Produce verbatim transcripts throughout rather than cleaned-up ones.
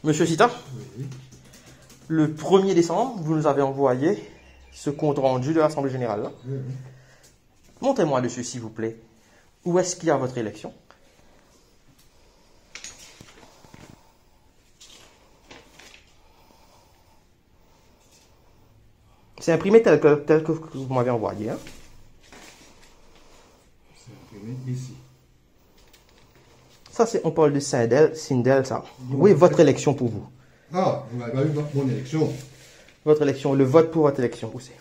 Monsieur Sita, oui, le premier décembre, vous nous avez envoyé ce compte-rendu de l'Assemblée générale, là. Oui, oui. Montrez-moi dessus, s'il vous plaît. Où est-ce qu'il y a votre élection ? C'est imprimé tel que, tel que vous m'avez envoyé, hein. C'est imprimé ici. Ça, c'est, on parle de Sindel, Sindel, ça. Oui, votre élection pour vous. Ah, vous n'avez pas eu vo-, mon élection. Votre élection, le vote pour votre élection, où c'est ?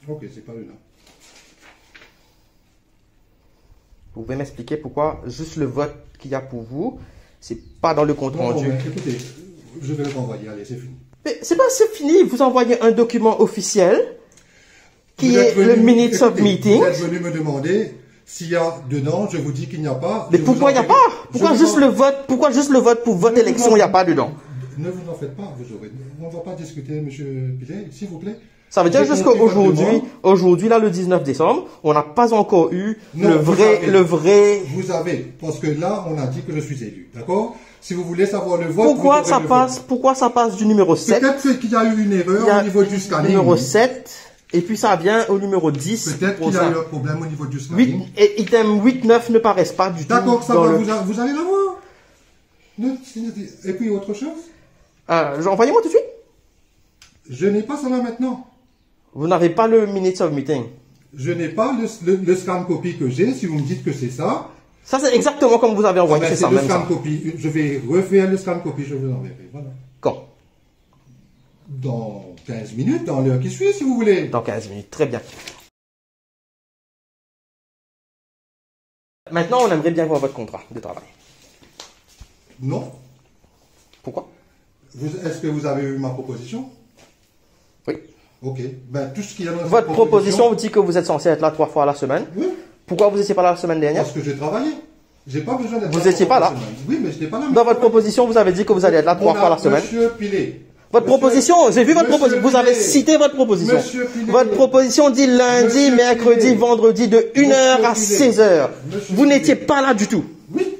Ok, c'est pas le là. Vous pouvez m'expliquer pourquoi juste le vote qu'il y a pour vous, c'est pas dans le compte rendu ? Non, non, mais écoutez, je vais le renvoyer, allez, c'est fini. Mais c'est pas, c'est fini, vous envoyez un document officiel qui est le minutes of meeting. Vous êtes venu, écoutez, vous êtes venu me demander s'il y a dedans, je vous dis qu'il n'y a pas. Mais pourquoi il n'y a pas ? Pourquoi juste le vote, pourquoi juste le vote pour votre élection, il n'y a pas dedans ? Ne vous en faites pas, vous aurez, on ne va pas discuter, monsieur Pilet, s'il vous plaît. Ça veut dire jusqu'à aujourd'hui, aujourd'hui, là, le dix-neuf décembre, on n'a pas encore eu le vrai, le vrai... Non, vous avez, vous avez, parce que là, on a dit que je suis élu, d'accord ? Si vous voulez savoir le vote, vous aurez le vote. Pourquoi ça passe, pourquoi ça passe du numéro sept ? Peut-être qu'il y a eu une erreur au niveau du scanning. Il y a numéro sept, et puis ça vient au numéro dix pour ça. Peut-être qu'il y a eu un problème au niveau du scanning. Huit, et item huit neuf ne paraissent pas du tout dans le... D'accord, ça va, vous a-, vous allez l'avoir. Ne, et puis autre chose ? Euh, envoyez-moi tout de suite. Je n'ai pas ça là maintenant. Vous n'avez pas le minutes of meeting. Je n'ai pas le, le, le scan copy que j'ai, si vous me dites que c'est ça. Ça, c'est exactement comme vous avez envoyé, c'est ça même, ça. Ah ben, c'est le scan copy. Je vais refaire le scan copy, je vous enverrai. Voilà. Quand ? Dans quinze minutes, dans l'heure qui suit, si vous voulez. Dans quinze minutes, très bien. Maintenant, on aimerait bien voir votre contrat de travail. Non. Pourquoi ? Vous, est-ce que vous avez eu ma proposition ? Oui. Ok. Ben, tout ce qu'il y a dans cette proposition... Votre proposition vous dit que vous êtes censé être là trois fois la semaine. Oui. Pourquoi vous étiez pas là la semaine dernière ? Parce que j'ai travaillé. J'ai pas besoin d'être là trois fois la semaine. Vous étiez pas là. Oui, mais j'étais pas là. Dans votre proposition, vous avez dit que vous allez être là trois fois la semaine. Monsieur Pilet. Votre proposition, j'ai vu votre proposition. Vous avez cité votre proposition. Monsieur Pilet. Votre proposition dit lundi, mercredi, vendredi de une heure à seize heures. Vous n'étiez pas là du tout. Oui.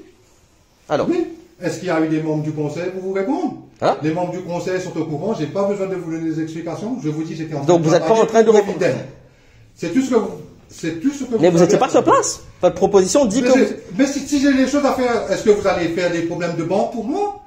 Alors. Oui. Est-ce qu'il y a eu des membres du conseil pour vous répondre ? Hein ? Les membres du conseil sont au courant, j'ai pas besoin de vous donner des explications. Je vous dis, j'étais en train de travailler pour Boviden. Donc vous êtes pas en train de répondre. C'est tout ce que vous, c'est tout ce que vous avez à dire. Mais vous étiez pas sur place. Votre proposition dit que vous... Mais j'ai, mais si, si j'ai des choses à faire, est-ce que vous allez faire des problèmes de banque pour moi ?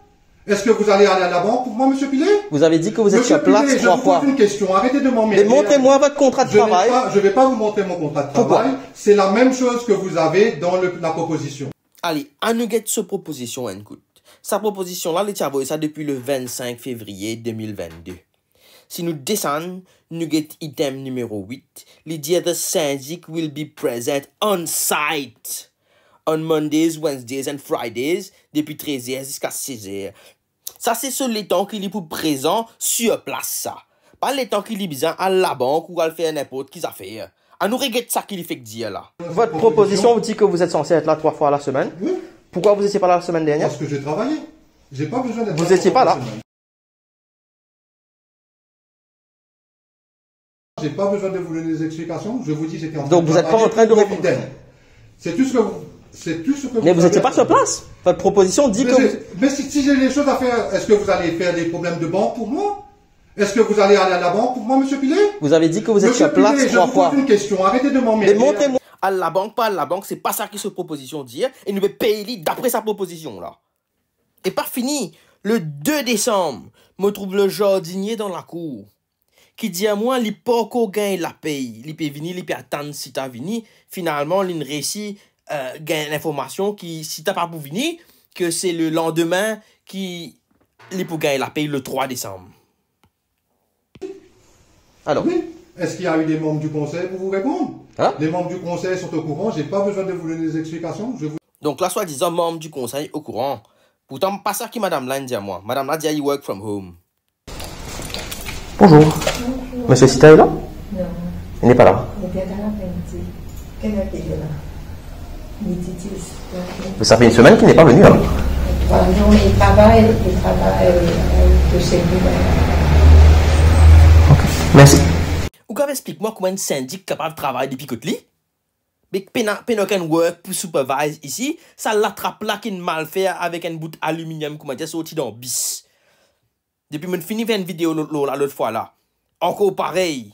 Est-ce que vous allez aller à la banque pour moi, monsieur Pilet ? Vous avez dit que vous êtes sur place trois fois. Monsieur Pilet, je vous pose une question. Arrêtez de m'emmerder. Mais montrez-moi votre contrat de travail. Je n'ai pas, je vais pas vous montrer mon contrat de travail. Pourquoi ? C'est la même chose que vous avez dans le, la proposition. Ale, anou get so propozision enn kout. Sa propozision la, li ti avoy sa depi le vennsenk fevriye de mil vennde. Si nou desann, nou get item nimero wit, li dir, "The syndic will be present on site on Mondays, Wednesdays and Fridays, depi trez er ziska sez er." Sa se so letan ki li pou prezan sir plas sa. Pa letan ki li bizin al labank ou al fer ninport ki zafer. Anou reget sa ki li fek dir la. Votre proposition vous dit que vous êtes censé être là trois fois la semaine. Oui. Pourquoi vous étiez pas là la semaine dernière ? Parce que j'ai travaillé. J'ai pas besoin d'être là trois fois par semaine. Vous étiez pas là. J'ai pas besoin de vous donner des explications. Je vous dis, j'étais en train de travailler pour Boviden. Donc vous êtes pas en train de répondre. C'est tout ce que vous, c'est tout ce que vous avez à dire. Mais vous étiez pas sur place. Votre proposition dit que vous... Mais j'ai, mais si, si j'ai des choses à faire, est-ce que vous allez faire des problèmes de banque pour moi ? Est-ce que vous allez aller à la banque pour moi, monsieur Pilet ? Vous avez dit que vous êtes sur place trois fois. Monsieur Pilet, je vous pose une question, arrêtez de m'emmerder. Mais montrez-moi. Al labank, pa al labank, se pa sa ki so propozision dir, e nou pe pey li dapre sa propozision la. E pa fini, le de desanm, mo trouv le zardinie dan lakour, ki dir mwa li pankor gagn lapey, li pe vini, li pe atann Sita vini. Finalman, linn resi, eh, gagn linformasion ki Sita pa pou vini, ke se le landime ki li pou gagn lapey le trwa desanm. Alors. Oui. Est-ce qu'il y a eu des membres du conseil pour vous répondre ? Hein ? Les membres du conseil sont au courant, j'ai pas besoin de vous donner des explications. Je vous... Donk la, swadizan manm di konsey okouran. Pourtan, pa sa ki madam la inn dir mwa. Madam la dir li work from home. Bonjour. Bonjour. Monsieur Sita est là ? Non. Il n'est pas là. Il vient dans l'après-midi. Quelle heure qu'il est là ? Midi dix. Ça fait une semaine qu'il n'est pas venu, alors. Trois jours, mais il travaille, il travaille, euh, de chez lui. Ok. Merci. Ou kapav explik mwa kouma enn sindik kapav travay depi kot li? Be pena, pena okenn work pou supervise isi, sa latrap la ki mal fer avek enn bout aluminium kouma dir sorti dan bis. Depi mo fini fer enn video lor, lor la lot fwa la, ankor parey.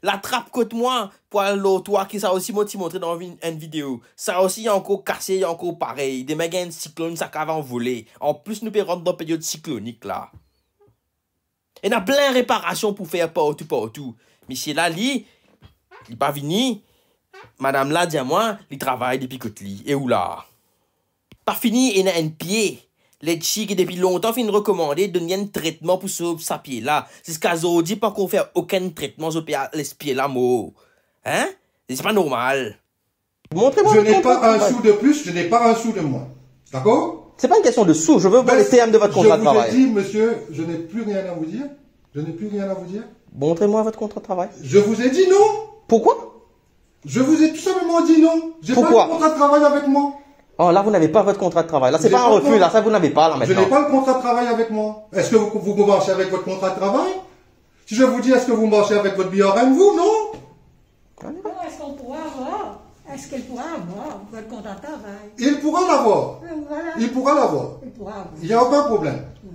Latrap kot mwa pou al lor twa, ki sa osi mo ti montre dan vi-, enn video. Sa osi ankor kase, ankor parey. Demin gagn enn siklonn, sa kapav anvole. Anplis nou pe rant dan peryod siklonik la. Ena plin reparasion pou fer partou, partou. Misie la, li, li pa vini. Madam la dir mwa, li travay depi kot li. E ou la? Pa fini, ena enn pie letchi ki depi lontan finn rekomande donn li enn tretman pou sov sa pie la. Ziska zordi, pa ankor fer okenn tretman, zot pe les pie la mor. Hein? Se pa normal. Montrez-moi votre contrat de travail. Je n'ai pas un sou de plus, je n'ai pas un sou de moins. D'accord ? C'est pas une question de sous, je veux voir les termes de votre contrat de travail. Ben, je vous ai dit, monsieur, je n'ai plus rien à vous dire. Je n'ai plus rien à vous dire. Montrez-moi votre contrat de travail. Je vous ai dit non. Pourquoi ? Je vous ai tout simplement dit non. Pourquoi ? J'ai pas le contrat de travail avec moi. Oh, là, vous n'avez pas votre contrat de travail. Là, c'est pas un refus, là, ça, vous n'avez pas, là, maintenant. Je n'ai pas le contrat de travail avec moi. Est-ce que vous, vous commencez avec votre contrat de travail ? Si je vous dis, est-ce que vous marchez avec votre B R M, vous ? Non. Non, est-ce qu'on pourra avoir, est-ce qu'elle pourra avoir votre contrat de travail ? Il pourra l'avoir. Euh, voilà. Il pourra l'avoir. Il pourra avoir. Il n'y a aucun problème. Ouais.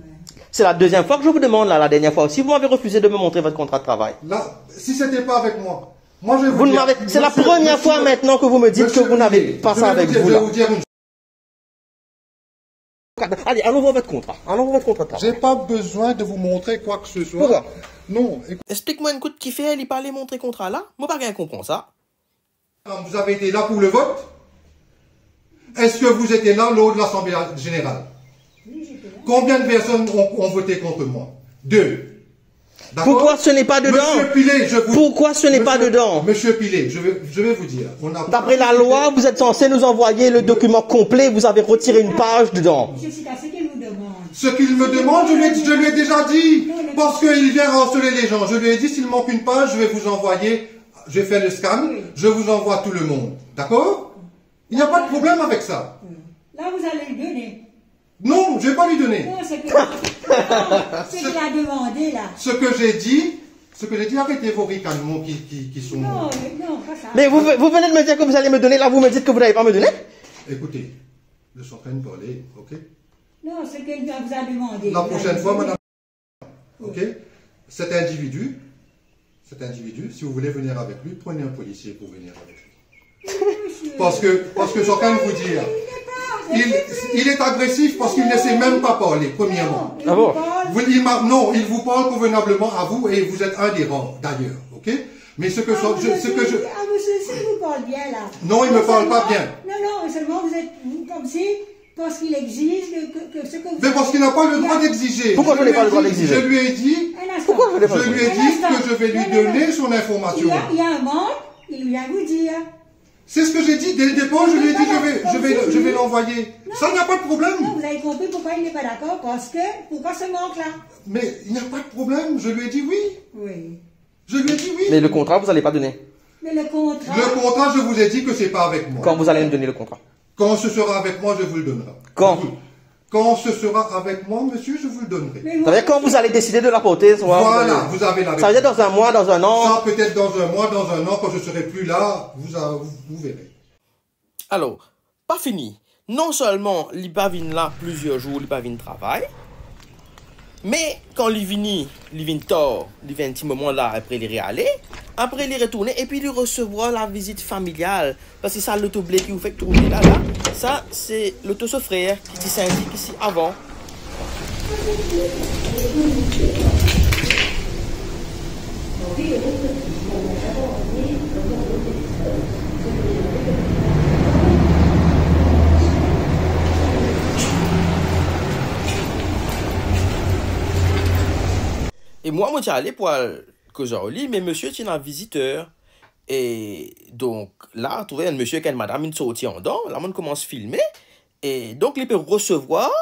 C'est la deuxième fois que je vous demande, là. La dernière fois aussi, vous m'avez refusé de me montrer votre contrat de travail. Là, si c'était pas avec moi, moi, je vais vous dire, monsieur Pillay, monsieur Pillay, je vais vous dire une Allez, allons voir votre contrat. Allons voir votre contrat de travail. J'ai pas besoin de vous montrer quoi que ce soit. Pourquoi ? Non, écoute. Explik mwa enn kout kifer li pa le montre kontra la. Mo pa gagn konpran sa. Vous avez été là pour le vote ? Est-ce que vous étiez là lors de l'Assemblée générale ? Oui, j'étais là. Combien de personnes ont, ont voté contre moi ? Deux. D'accord ? Pourquoi ce n'est pas dedans ? Monsieur Pillay, je vous... Pourquoi ce n'est pas dedans ? Monsieur, monsieur Pillay, je vais, je vais vous dire, on a... D'après la loi, vous êtes censé nous envoyer le document complet, vous avez retiré une page dedans. Je suis à ce qu'il nous demande. Ce qu'il me demande, je lui ai, je lui ai déjà dit, parce qu'il vient harceler les gens. Je lui ai dit, s'il manque une page, je vais vous envoyer, je vais faire le scan, je vous envoie tout le monde. D'accord ? Il n'y a pas de problème avec ça. Là, vous allez lui donner. Non, je vais pas lui donner. Non, c'est que, non, c'est qu'il a demandé, là. Ce que j'ai dit, ce que j'ai dit, arrêtez vos ricanements qui, qui, qui sont... Non, mais non, pas ça. Mais vous, vous venez de me dire que vous allez me donner, là, vous me dites que vous n'allez pas me donner ? Écoutez, je suis en train de parler, ok ? Non, ce qu'elle vous a demandé. La prochaine fois, madame, ok ? Cet individu, cet individu, si vous voulez venir avec lui, prenez un policier pour venir avec lui. Monsieur. Parce que, parce que je suis en train de vous dire, il, il est agressif parce qu'il ne sait même pas parler, premièrement. Ah bon ? Vous, il m'a, non, il vous parle convenablement à vous et vous êtes un des rares, d'ailleurs, ok ? Mais ce que je, ce que je... Ah, monsieur, si vous parle bien, là. Non, il me parle pas bien. Non, non, seulement vous êtes, vous, comme si Parce qu'il exige que, que, que ce que vous... Mais parce qu'il n'a pas le droit d'exiger. Pourquoi je n'ai pas le droit d'exiger ? Je lui ai dit, je lui ai dit... Un instant. Pourquoi je n'ai pas le droit ? Un instant. Que je vais lui donner son information. Non, non, non. Il y a, il y a un manque, il vient vous dire. C'est ce que j'ai dit dès le départ, je lui ai dit, je vais, je vais, je vais l'envoyer. Non. Ça, il n'y a pas de problème. Non, vous avez compris pourquoi il n'est pas d'accord, parce que, pourquoi ce manque-là ? Mais il n'y a pas de problème, je lui ai dit oui. Oui. Je lui ai dit oui. Mais le contrat, vous allez pas donner. Mais le contrat... Le contrat, je vous ai dit que c'est pas avec moi. Quand vous allez me donner le contrat ? Quand ce sera avec moi, je vous le donnerai. Quand ? Quand ce sera avec moi, monsieur, je vous le donnerai. Mais moi... Ça veut dire quand vous allez décider de l'apporter, ça va vous donner. Voilà, vous avez la réponse. Ça veut dire dans un mois, dans un an. Ça, peut-être dans un mois, dans un an, quand je serai plus là, vous a-, vous verrez. Alor, pa fini. Non selman li pa vinn la plizier zour, li pa vinn travay, me kan li vini, li vinn tar, li fer enn ti moman la, apre li reale, apre li retourne, epi li resevwar lavizit familial, parski sa loto ble ki ou fek trouve la, la, sa se loto so frer ki ti sindik isi avan. E mwa, mo ti ale pou al koz ar li, me misie ti ena viziter. E donk, la, trouve enn misie ek enn madam, inn sorti andan, la, mo'nn koumans filme. E donk, li pe resevwar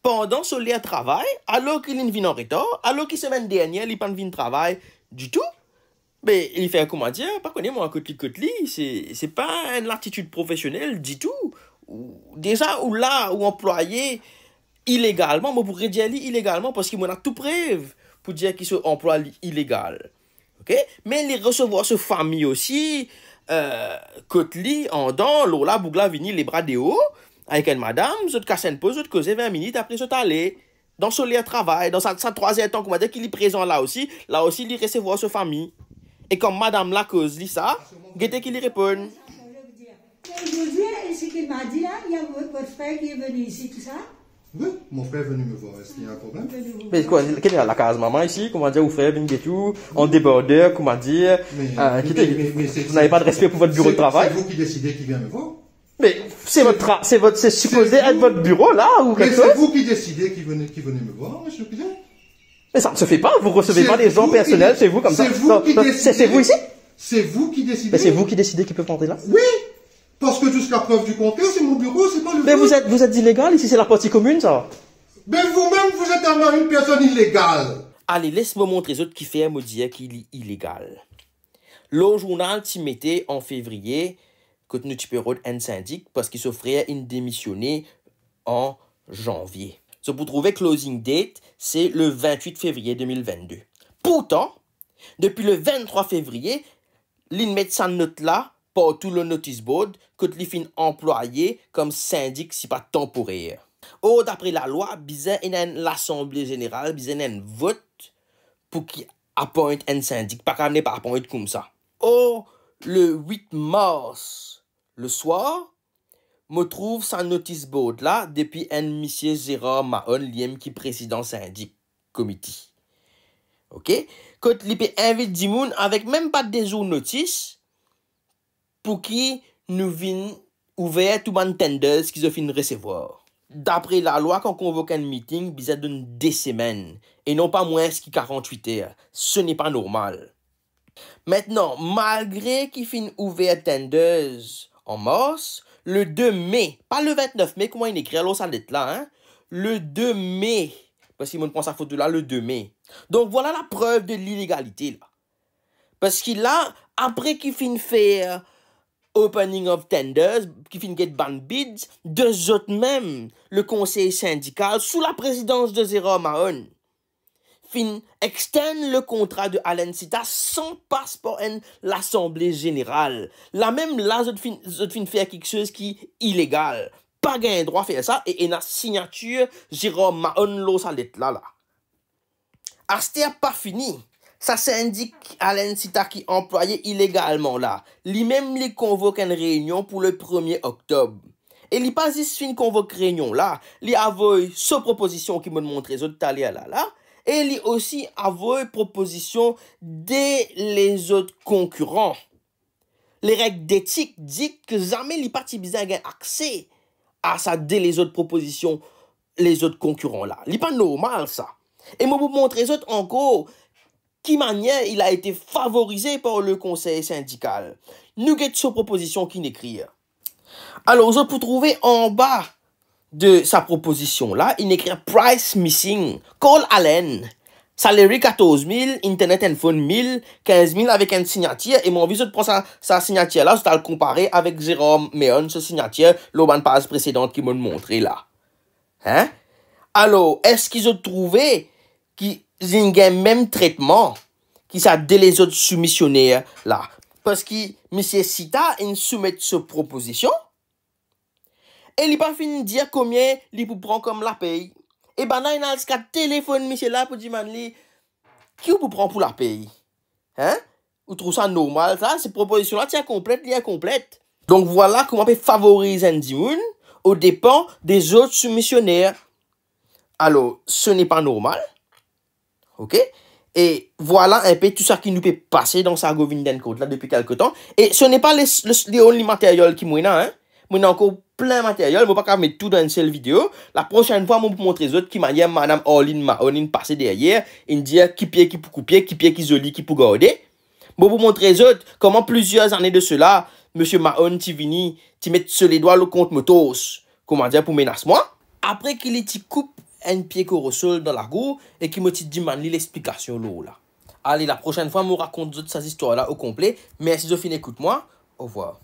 pandan so ler travay, alor ki li'nn vinn anretar, alor ki semenn dernie, li pa'nn vinn travay ditou. Be, li fer koumadir, pa kone mwa kot li, kot li, se, se pa enn latitid profesionel ditou. Ou, deza, ou la, ou anplwaye ilegalman, mo pou redir li ilegalman, parski mo ena tou prev pou dir ki so anplwa li ilegal. Ok? Me li resevwar so fami osi, eh, kot li, andan, lor la, boug la vini lebra deor, avek enn madam, zot kas enn poz, zot koze vin minit, apre zot ale. Dan so ler travay, dan sa, sa trwa zer tan, koumadir ki li prezan la osi, la osi li resevwar so fami. E kan madam la koz li sa, gete ki li reponn. Et je viens, et ce qu'il m'a dit là, il y a vo-, votre frère qui est venu ici, tout ça. Oui, mon frère est venu me voir. Est-ce qu'il y a un problème ? Me kwa, ki la lakaz mama isi, koumadir ou frer vinn get ou, an deborder, koumadir, eh, ki te, vous n'avez pas de respect pour votre bureau de travail ? Mais, mais, mais c'est, c'est, c'est vous qui décidez qui vient me voir. Mais c'est votre tra-, c'est votre, c'est supposé être votre bureau là, ou quelque chose ? Mais c'est vous qui décidez qui venez, qui venez me voir, monsieur Pillay. Mais ça ne se fait pas, vous recevez pas des gens personnels chez vous comme ça. C'est vous qui décidez. C'est vous ici ? C'est vous qui décidez. Mais c'est vous qui décidez qui peut rentrer là ? Oui, parce que jusqu'à preuve du contraire, c'est mon bureau, c'est pas le vôtre. Mais vous êtes, vous êtes illégal ici, c'est la partie commune, ça. Ben vous-même, vous êtes un, une personne illégale. Ale, les mo montre zot kifer mo dir ki li ilegal. Lor zournal ti mete an fevriye, kot nou ti pe rod enn sindik, parski so frer inn demisione an zanvie. So pou trouve closing date, se le vintwit fevriye de mil vennde. Pourtan, depi le venntrwa fevriye, linn met sa not la partou lor notice board, kot li finn anplwaye kom sindik sipa tanporer. Or, dapre lalwa, bizin ena enn lasanble zeneral, bizin ena enn vot pou ki appoint enn sindik, pa kapav ena pa appoint koumsa. Or, le wit mars, le swar, mo trouv sa notice board la depi enn misie Gérard Mahon, limem ki prezidan sindik komiti. Ok? Kot li pe invit dimoun avek mem pa de zour notis, pou ki nou vinn ouver tou bann tenders ki zot finn resevwar. Dapre lalwa, kan konvok enn meeting, bizin donn de semenn, e non pa mwins ki karantwit er. Ce n'est pas normal. Aster, malgre ki finn ouver tenders an mars, le de me, pa le vintnef me, kouma inn ekrir lor sa let la, hein, le de me, parski mo pran sa foto la le de me. Donk, vwala laprev de lilegalite la. Parski la, apre ki finn fer opening of tenders, ki finn get bann bids, de zot mem, le konsey sindikal, sou laprezidans de Gérard Mahon, finn extend le kontra de Alan Sita san pas par enn lasanble zeneral. Lamem la, zot finn, zot finn fer kiksoz ki ilegal. Pa gagn drwa fer sa, e ena signatir Gérard Mahon lor sa let la, la. Aster pa fini. Sa sindik Alan Sita ki anplwaye ilegalman la, limem li konvok enn reynion pou le premie oktob. E li pa zis finn konvok reynion la, li avoy so propozision ki mo montre zot taler la, la, e li osi avoy propozision de lezot konkiran. Lereg detik di ki zame li pa ti bizin gagn akse a sa de lezot propozision, lezot konkiran la. Li pa normal sa. E mo pou montre zot ankor ki manier il a ete favorize par le konsey sindikal. Nou get so propozision ki inn ekrir. Alor, zot pou trouve anba de sa propozision la, inn ekrir price missing, call Alan, salary katorz mil, internet and phone mil, kinz mil avek enn signatir, e mo anvi zot pran sa, sa signatir la, zot al konpare avek Gérard Mahon so signatir lor bann paz presedan ki mo montre la. Hein? Alor, eski zot trouve ki zot inn gagn mem tretman ki sa de lezot soumisioner la? Parski misie Sita inn soumet so propozision, e li pa finn dir konbien li pou pran kom lapey. E bann la inn al ziska telefonn misie la pou dimann li, ki ou pou pran pou lapey? Hein? Ou trouv sa normal sa? Se propozision la ti inkonplet, li inkonplet. Donk vwala kouma pe favoriz enn dimoun o depan de zot soumisioner. Alor, ce n'est pas normal. Ok? E vwala inpe tou sa ki nou pe pase dan sa Govindhan Court la depi kelke tan. E ce n'est pas le, le, le only material ki mo ena, hein. Mo ena ankor plin material, mo pa kapav met tou dan enn sel video. Laprosenn fwa, mo pou montre zot ki manier Madam Arlene Mahon inn pase deryer, inn dir ki pie ki pou koupe, ki pie ki zoli ki pou garde. Mo pou montre zot kouma plizier zane de sela, misie Mahon ti vini, ti met so ledwa lor kont mo tors, koumadir pou menas mwa. Apre ki li ti koup enn pie korosol dan lakour e ki mo ti dimann li lexplikasion lor la. Ale, laprosenn fwa, mo rakont zot sa zistwar la okonple. Mersi zot finn ekout mwa. Orevwar.